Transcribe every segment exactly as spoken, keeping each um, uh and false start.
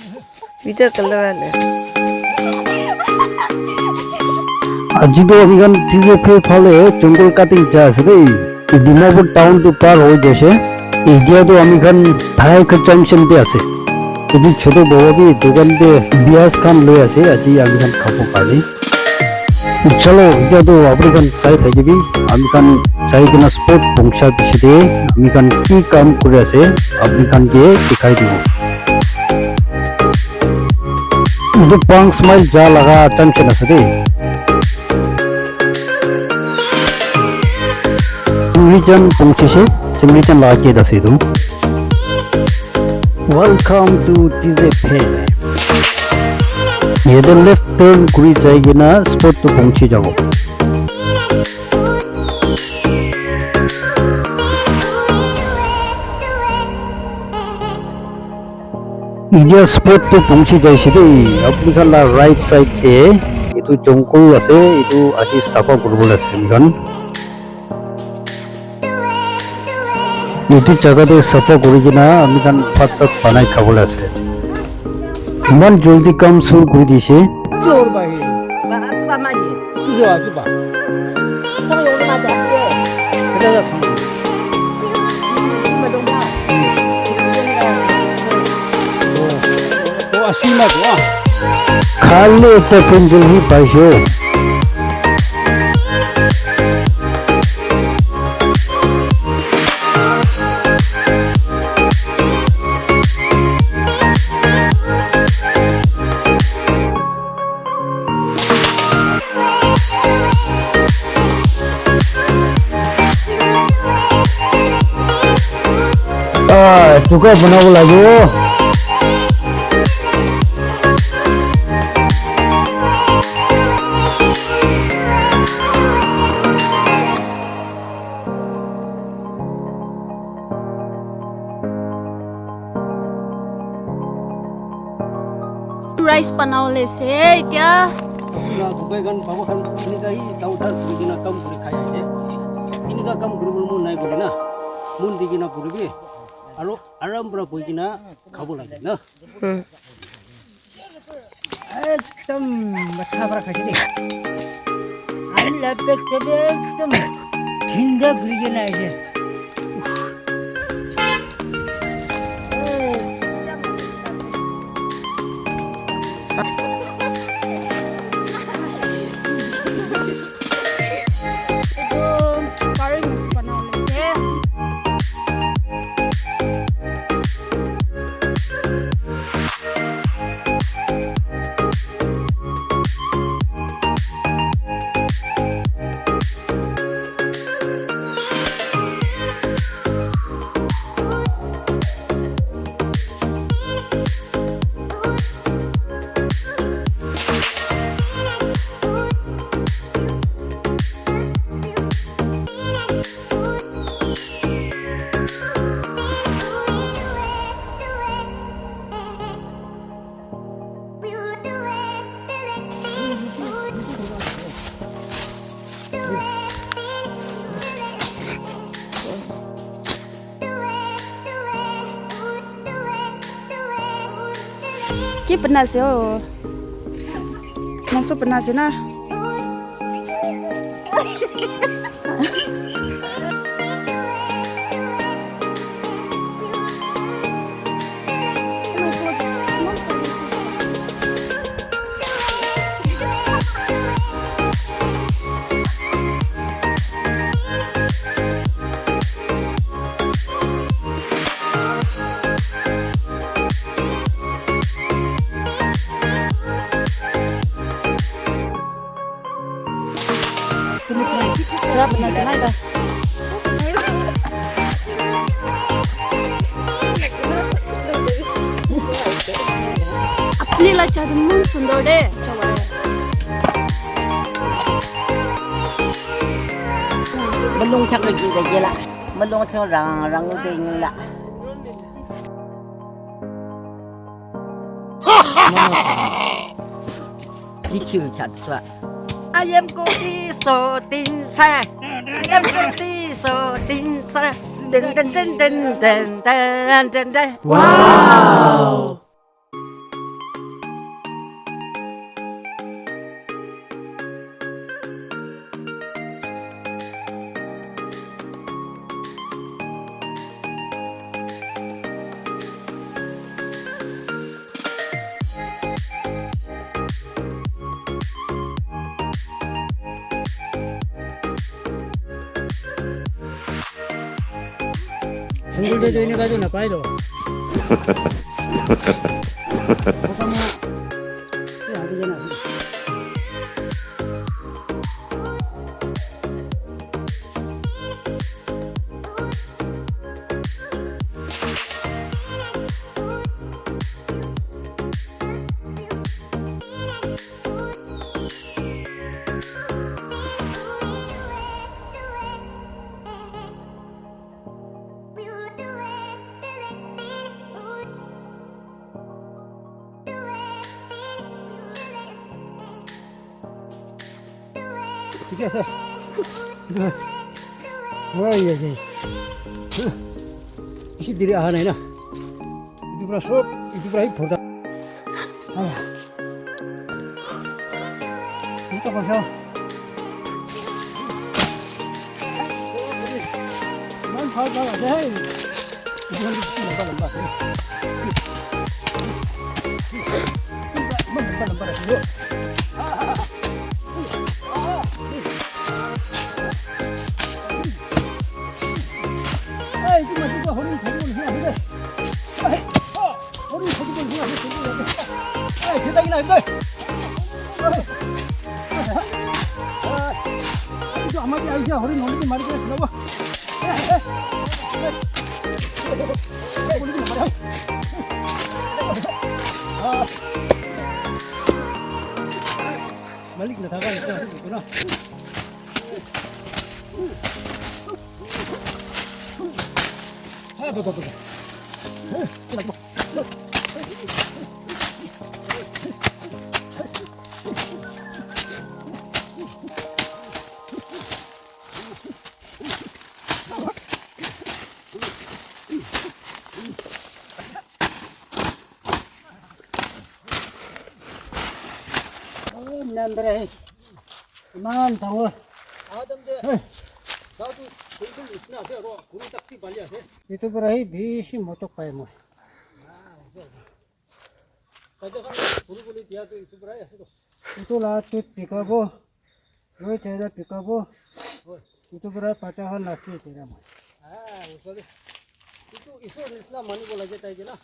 Video kala wale. Aji to ami khan T J P phale jungle cutting ja ase dei. Dimapur town to par hoi jaise. Etia to ami khan Thai kha junction te ase. Etu chotu baba bi dukan te bias khan loi ase. Aji ami khan khabo karne. Chalo, etia to apni khan sai thakibi, ami khan jai kena spot pongcha piche te ami khan ki kam kuri ase, apni khan ke dikhai dibo. Etu panch mile ja laga junction ase de. Singrijan pongchise, Singrijan laga gate ase etu. Welcome to T Z P. Yate left turn kuri jai kena spot to pongchi jabo. Etia spot to pongchi jaise de, apni khan la right side te etu jungle ase, etu aji safa kuribole ase ami khan. Etu jaga te safa kuri kena ami khan bhat sat banai khabole ase. Iman jaldi kam shuru kuri dise. Khali ekta pendulum hi paishe. Ah, chuka banabo lagibo. Rice banawole ase etia. Na bukai khan, baba khan, enika hi dawai khan kuri kena kam kuri khai ase. Enika kam kuribole mon nai koile na, mon di kena kuribi. Aro aram para boi kena khabo lage na. Hmm. Ekdam matha para khaise de. Ami la pek te de ekdam thinda guri kena aise. Etu curry mix banabole ase. Ki bana ase o? Mangso bana ase na? Apni la cha tu eman sundor de. Malung chak lagi dah je lah. Malung chak rang rang ding lah. Jikyu chat swa. I am Kopi so tin sa. I am Kopi so tin sa. Dun dun dun dun dun dun dun dun. Wow. Table tu ini baju na pai do. Thik ase. Oi, oi, oi. Bishi deri aha nai na. Etu para sob, etu para hi bhorta. Aya. Etu para sa. Iman bhal bhal ase hai. Iman lamba lamba ase. Iman lamba lamba ase. Hey, tu mati tu horing thaki bol hia hia. Hey, oh, horing thaki bol hia hia. Hey, kita gila, hey. Hey, tu amati aja horing horing mari kena selawa. Hey, hey, hey. Hey, horing mari. Ah. Malik na thaka ito, ito na. Ah, baba, baba. Oh, nandra hai. Iman dangor. Adam de. Hey. Sadu, kuitu isna ase aro, kuru takti bali ase. Etu para hi bishi motok pai moi. Kaja khan kuru boli dia tu etu para ase to. Etu la tu pikabo. Loi chaina pikabo. Oi. Etu para bacha khan ase tera moi. Ah, usale. Etu isor nisna mani bola je tai je na.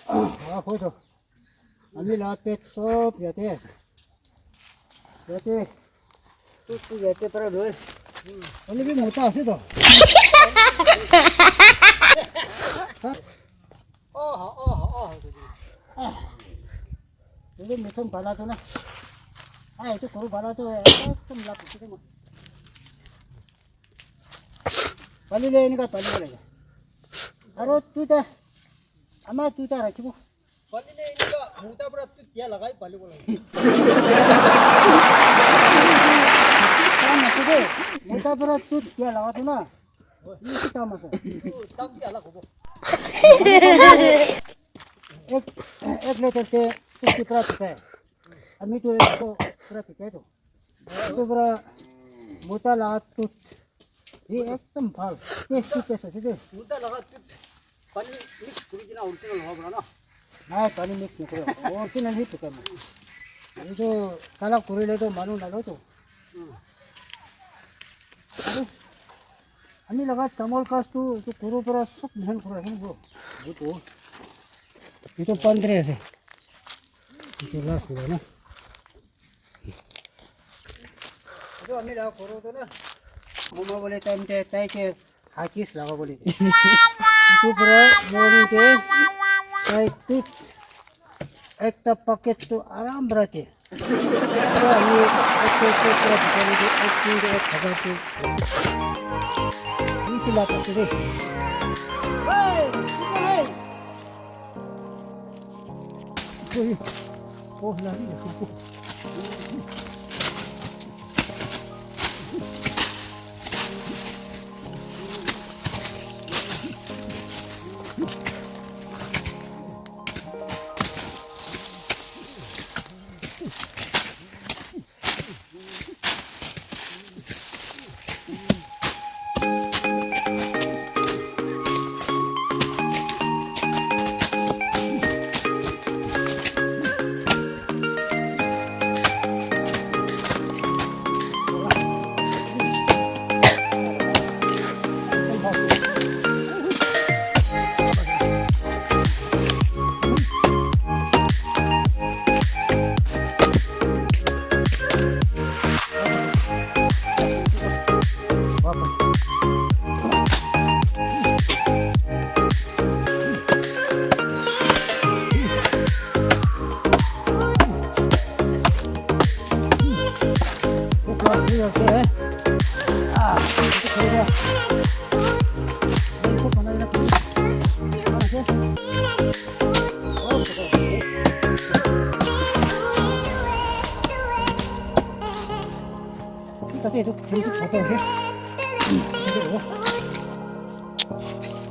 Ah, hoi to. Ami la pet sob yate ase. Yate, tu, tu yate para loi. Hoile bi mota ase to. Oh, oh, oh, oh. Hoile mithun bala to na. Ah, etu kuru bala to ekdom la pisi de mo. Pali le enika pali le. Aro tu ta, ama tu ta rakhibo. Pali le enika mota para tu tia lagai pali bola. Tam ase de, mota para tu tia laga tu na. Ni si tam ase. Tu tam tia laga hobo. Ek, ek liter te fifty para bikai. Ami tu ek so para bikai to. Etu para mota laga tooth. Ye ekdom bhal. Tasty taste ase de. Mota laga tooth pani mix kuri kena original hobo para na. Nai, pani mix nokore. Original hi bikai moi. Ami to kala kurile to manu naloi to. Aru ami laga tamol gaj tu, tu kuru para sob mohan kura ase bro. Etu, etu pandre ase. Etu last hobo na. Etu ami laga kuru tu na. Mama bole time te tai ke hakis laga bole. Etu para morning te tai tooth ekta packet tu aram para te. Aru ami ek ek ek ek ek ek ek ek hajar tu. Isi la packet de. Hey, hey. Oi, oh, lari.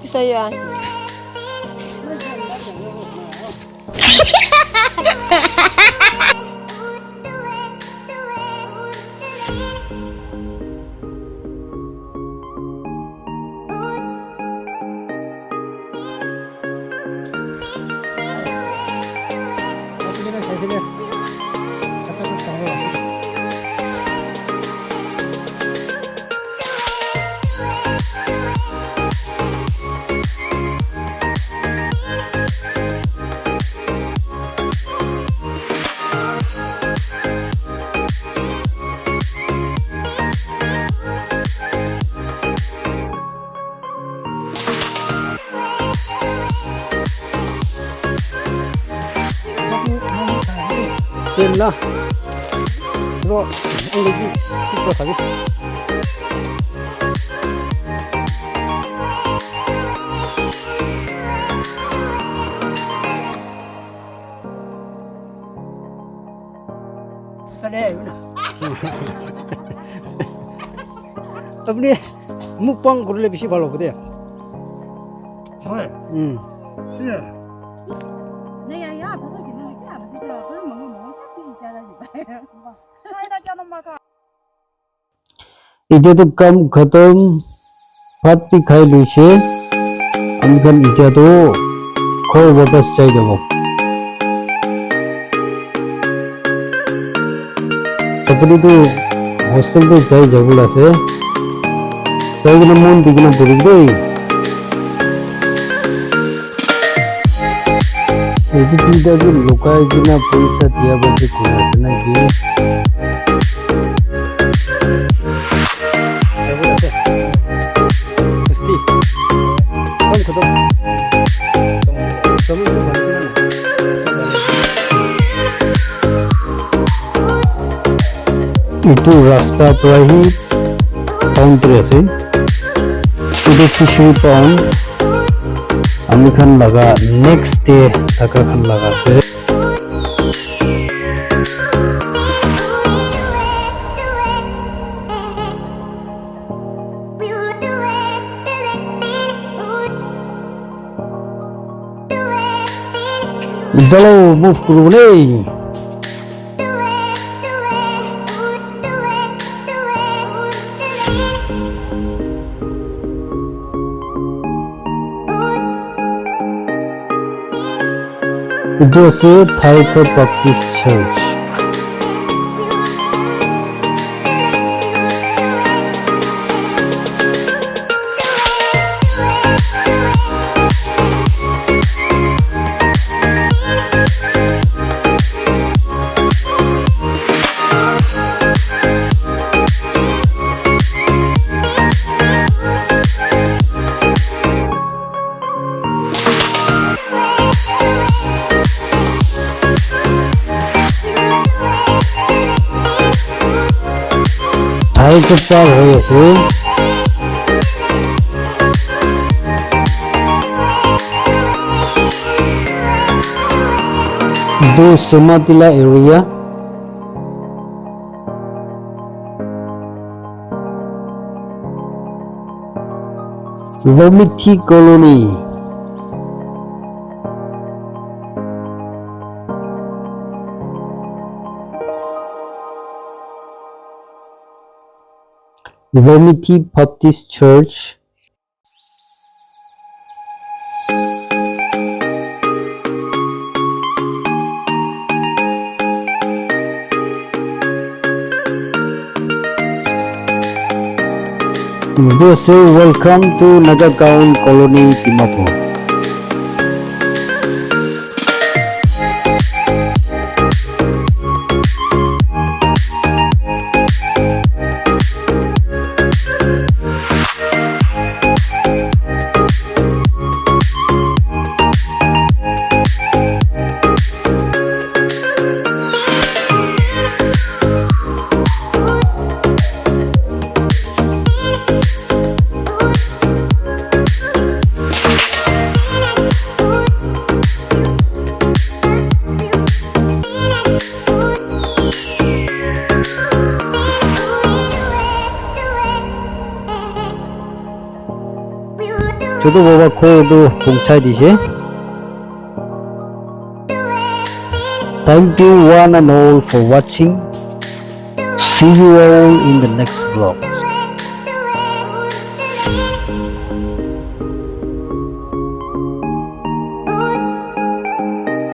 Kisa ya? Ken la. Ro, ang lagi. Ito sabi. Apni mukbang kurle bishi bhal hobo de. Hoi. Hmm. Etia tu kam khatam, bhat bi khai loise, ami khan etia tu ghor wapas jai jabo. Apni tu hostel te jai jabo la ase, jai kena mon di kena puri de. Etu duita bi lukai kena poisa dia bole koi ase na ki? Etu rasta para hi boundary ase. Etu fishery pond ami khan laga next te thaka khan laga ase. Dalo move kuribole. Etu ase Thaika Baptist Church. Thai kutta hoi ase. Etu Sematila area. Lomiti Colony. Lomiti Baptist Church. Etu ase, welcome to Naga Gaon Colony, Dimapur. Etu baba ghor tu phunsai dise. Thank you one and all for watching. See you all in the next vlog.